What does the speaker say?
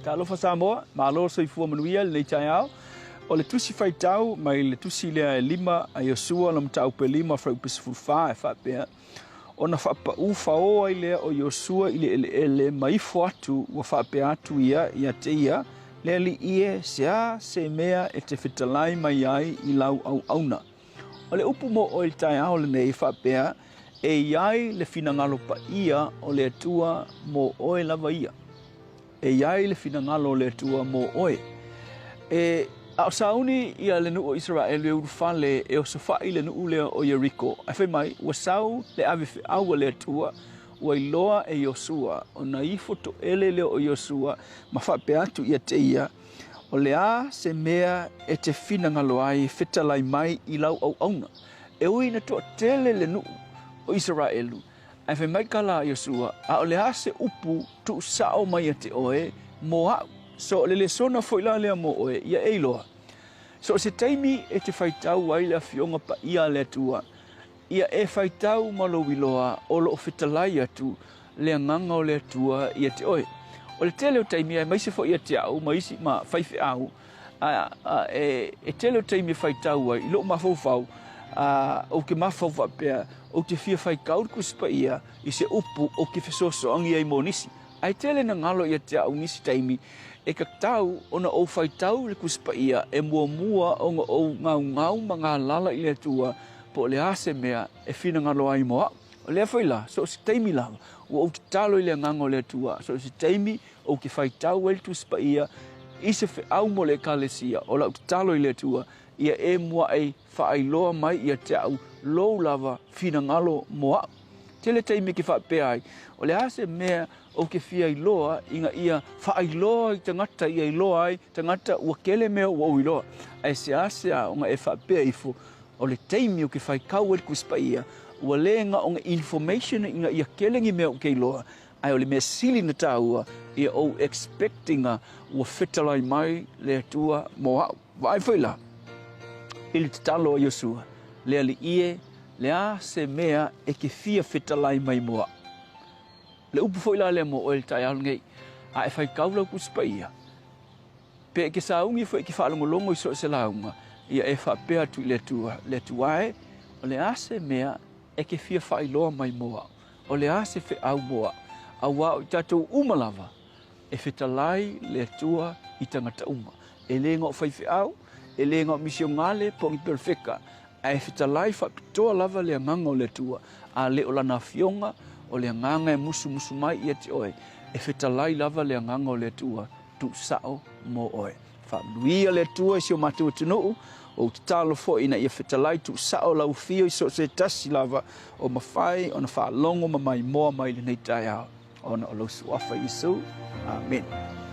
Talofa Samoa, malo soifua manuia lenei taeao. O le tusi faitau mai le tusi lea e lima a Iosua le mataupu e 5 fuaiupu 14 e faapea, Ona faapau fao ai lea o Iosua i le eleele ma ifo atu ua faapea atu ia ia te ia, Le Alii e, se a se mea e te fetalai mai ai i lau auauna? O le upu mo oe i le taeao lenei e faapea, E i ai le finagalo paia o le Atua mo oe lava ia. E i ai le finagalo o le Atua mo oe. E a o sauni ia le nuu o Isaraelu e ulufale e osofai le nuu lea o Ieriko, ae fai mai, ua sau le ave feau a le Atua, ua iloa e Iosua, ona ifo toele lea o Iosua ma faapea atu ia te ia, O le a se mea e te finagalo ai e fetalai mai i lau auauna? E ui ina toatele le nuu o Isaraelu, Ae fai mai ka la Iosua, A o le a se upu tuusao mai ia te oe mo a'u? So o le lesona foi la lea mo oe, ia e iloa. So o se taimi e te faitau ai le Afioga Paia a le Atua, ia e faitau ma lou iloa o lo o fetalai atu le Agaga o le Atua ia te oe. O le tele o taimi, aemaise foi ia te au ma isi ma faifeau, e tele o taimi e faitau ai i lou mafaufau, ou te mafaufau faapea, ou te fia faitau le Tusi Paia i se upu ou te fesoasoani ai mo nisi. Ae tele na galo ia te au nisi taimi, e tatau ona ou faitau i le Tusi Paia e muamua ona ou gaugau ma galala i le Atua po o le a se mea e finagalo ai mo au. O lea foi la, so o se taimi lava, ua ou tatalo i le Agaga o le Atua, so o se taimi ou te faitau ai le Tusi Paia i se feau mo le Ekalesia, o lau tatalo i le Atua, ia e muaʻi faailoa mai ia te au lou lava finagalo mo a'u. Tele taimi ke faapea ai, o le a se mea ou te fia iloa ina ia faailoa i tagata ia iloa ai tagata ua tele mea ua ou iloa. Ae seasea ona e faapea ifo, o le taimi ou te faitau ai le Tusi Paia, ua le na o le information ina ia tele ni mea ou te iloa, Ae o le mea sili na taua, ia ou expect ina ua fetalai mai le Atua mo a'u. Vaai foi la i le tatalo a Iosua, Le Alii e, le a se mea e te fia fetalai mai mo a'u? Le upu foi la lea mo oe i le taeao lenei, a e faitau lau Tusi Paia, pe e te sauni foi e te faalogologo i so o se lauga, ia e faapea atu i le Atua, Le Atua e, o le a se mea e te fia faailoa mai mo a'u? O le a se feau mo a'u? Auā o i tatou uma lava e fetalai le Atua i tagata uma. E le na o faifeau, e le na o misionale po o ni pelefeka, ae fetalai faapitoa lava le Agaga o le Atua, a le o Lana Afioga, o le Agaga e musumusu mai ia te oe, e fetalai lava le Agaga o le Atua tuusao mo oe. Faamanuia le Atua i si o matou atunuu, ou tatalo foi ina ia fetalai tuusao lau afio i so o se tasi lava o mafai ona faalogo ma maimoa mai lenei taeao, ona o lou suafa Iesu. Amene.